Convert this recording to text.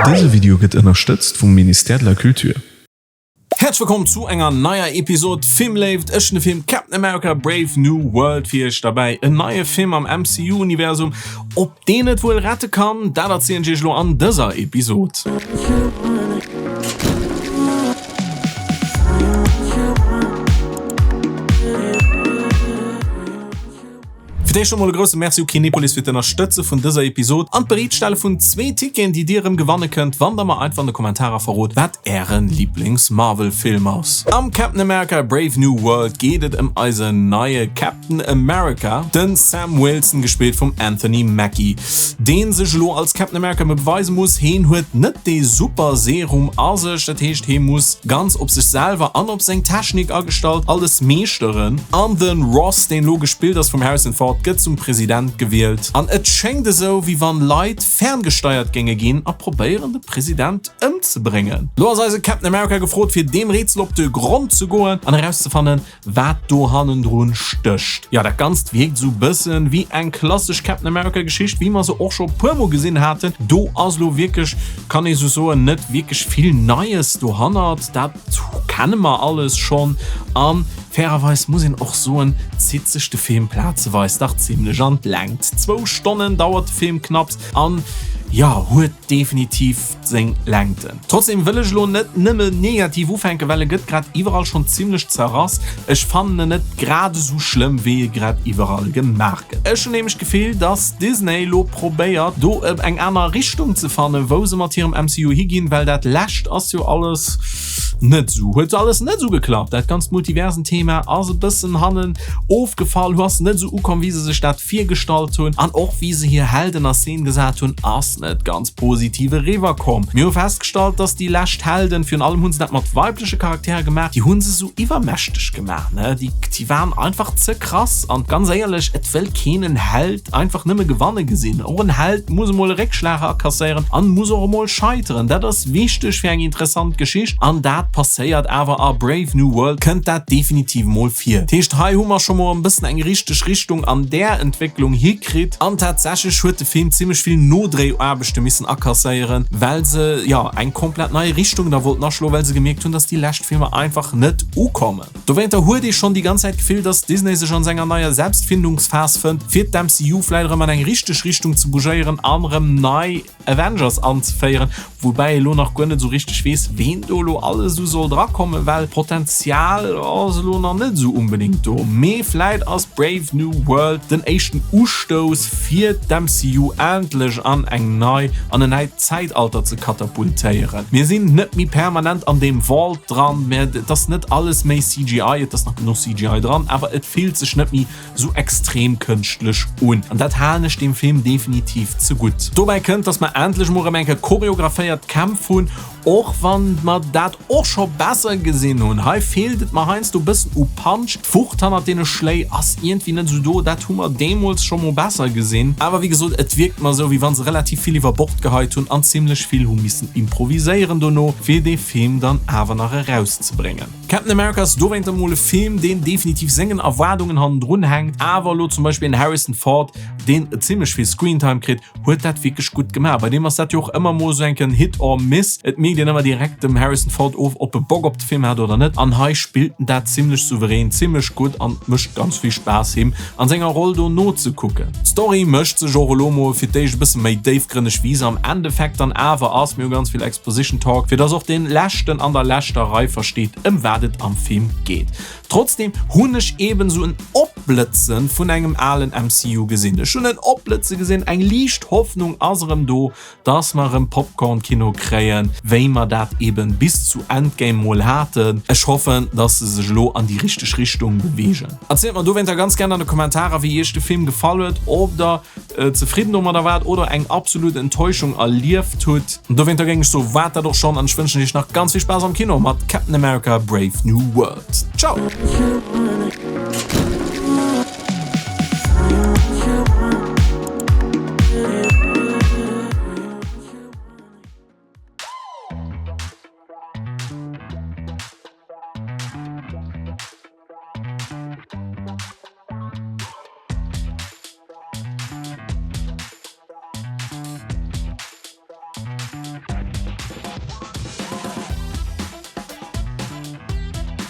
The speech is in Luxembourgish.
Dëse Video gëtt ënnerstëtzt vum Ministère de la Culture. Häerzlech wëllkomm zu enger neier Episod Filmléift. Ech hunn de Film Captain America Brave New World fir iech derbäi. En neie Film am MCU-Universum, op deen et wuel rette kann, dat erzielen ech iech elo an dëser Episod. Fir d'éischt emol e grousse Merci u Kinepolis fir d'Ënnerstëtze vun dëser Episod an d'Bereetstelle vun zwee Ticketen, déi dir erëm gewanne kënnt, wann der mer einfach an de Kommentarer verrot, wat äre Liblings-Marvel-Film ass. Am Captain America, Brave New World geet et ëm eisen neie Captain America, de Sam Wilson, gespillt vum Anthony Mackie, deen sech elo als Captain America beweise muss. Heen huet net dee Super-Serum a sech, dat heescht hee muss ganz op sech selwer an op seng Technik agestallt alles meeschteren. An de Ross, deen elo gespillt ass vum Harrison Ford, gëtt zum President gewielt. An et schéngt esou, wéi wann Leit ferngesteiert géinge ginn a probéieren de President ëmzebréngen. Lo ass eise Captain America gefrot fir deem Rätsel op de Grond ze goen an erauszefannen, wat do hannendrun stécht. Jo, dat Ganzt wierkt esou bëssen wéi eng klassesch Captain America Geschicht, wéi mer se och scho puer mol gesinn haten. Do ass lo wierklech, kann ee sou soen, net wierklech vill Neies dohannert. Dat kenne mer alles schonn an fairerweis muss een och soen, zitt sech de Film plazeweis dach zimlech an d'Längt. Zwou Stonnen dauert de Film knapps an jo, huet definitiv seng Längten. Trotzdem wëll ech elo net nëmme negativ ufänken, well e gëtt grad iwwerall schonn zimlech zerrass. Ech fannen en net grad esou schlëmm wéi e grad iwwerall gemaach gëtt. Ech hunn nämlech d'Gefill, dass Disney elo probéiert do eng aner Richtung ze fannen, wou se mat hirem MCU higinn, well dat lescht ass jo alles net esou, huet alles net esou geklappt. Dat ganzt Multiversen-Thema ass e bëssen hannen ofgefall, ass net esou ukomm wéi se sech dat virgestallt hunn an och wéi se hir Helden a Szene gesat hunn, ass net ganz positiv eriwwer komm. Mir hu festgestallt, dass déi lescht Helden, virun allem hu se dat mat weibleche Charaktere gemaach, déi hu se sou iwwermächteg gemaach, ne, déi déi waren einfach ze krass. An ganz éierlech, et wëll keen en Held einfach nëmme gewanne gesinn. Och en Held muss emol e Réckschlag akasséieren an muss och emol scheiteren. Dat ass wichteg fir eng interessant Geschicht an dat passéiert awer a Brave New World kënnt dat definitiv emol vir. Dat heescht, hei hu mer scho mol e bëssen eng richteg Richtung an där Entwécklung hikritt. An tatsächlech huet de Film zimmlech vill Nodréiaarbechte missen akasséieren, well se, jo, eng komplett nei Richtung da wollten aschloen, well se gemierkt hunn, dass déi lescht Filmer einfach net ukommen. Dowéinter huet ee schonn déi ganz Zäit d'Gefill, dass Disney sech an senger neier Selbstfindungsphas fënnt, fir d'MCU vläit erëm an eng richteg Richtung ze bougéieren an erëm nei Avengers anzeféieren, woubäi ee lo nach guer net esou richteg weess, ween do elo alles esou soll drakommen, well Potenzial ass elo nach net esou unbedéngt do. Mee vläit ass Brave New World den éischten Ustouss, fir d'MCU endlech an eng nei, an en neit Zäitalter ze katapultéieren. Mir sinn net méi permanent an deem Vault dran, mä et ass net alles méi CGI, et ass nach genuch CGI dran, awer et fillt sech net méi sou extrem kënschtlech un, an dat halen ech deem Film definitiv ze gutt. Dobäi kënnt, dass mer endlech mol erëm eng Kéier choreographéiert Kämpf hunn, och wann mer dat och scho besser gesinn hunn. Hei feelt et mer heiansdo bëssen u Punch, d'Wucht hannert deene Schléi ass iergendwéi net sou do, dat hu mer deemools scho mol besser gesinn. Awer wéi gesot, et wierkt mer sou, wéi wann se relativ vill iwwer Bord geheit hunn an zimmlech vill hu missen improviséieren dono, fir dee Film dann awer nach erauszebréngen. Captain America ass dowéinter mol e Film, deen definitiv sengen Erwaardungen hannendrun hänkt, awer elo zum Beispill en Harrison Ford, deen zimmlech vill Screentime kritt, huet dat wierklech gutt gemaach. Bei deem ass dat jo och ëmmer mol esou enk en Hit or Miss, et mierkt een ëmmer direkt dem Harrison Ford of, ob e Bock op de Film hat oder net, an hei spillt en dat zimmlech souverän, zimmlech gutt an et mécht ganz vill Spaass him an senger Roll do nozekucken. D'Story mécht sech och elo mol fir d'éischt e bësse méi déifgrënneg wéi se am Endeffekt dann awer ass, mir hu ganz vill Exposition Talk, fir dass och deen leschten an der leschter Rei versteet ëm wat et am Film geet. Trotzdem hunn ech eben sou en Opblëtzen vun engem alen MCU gesinn. Ech hunn en Opblëtze gesinn, eng liicht Hoffnung ass erëm do, dass mer erëm Popcorn Kino kréien, wéi mer dat eben bis zu Endgame mol haten. Ech hoffen, dass se sech elo an déi richteg Richtung beweegen. Erzielt mer dowéinter ganz gern an de Kommentarer wéi iech de Film gefall huet, ob der zefridden domadder waart oder eng absolut Enttäuschung erlieft hutt. Dowéinter géing ech soen, waart dat och schonn an ech wënschen iech nach ganz vill Spaass am Kino mat Captain America, Brave New World. Ciao!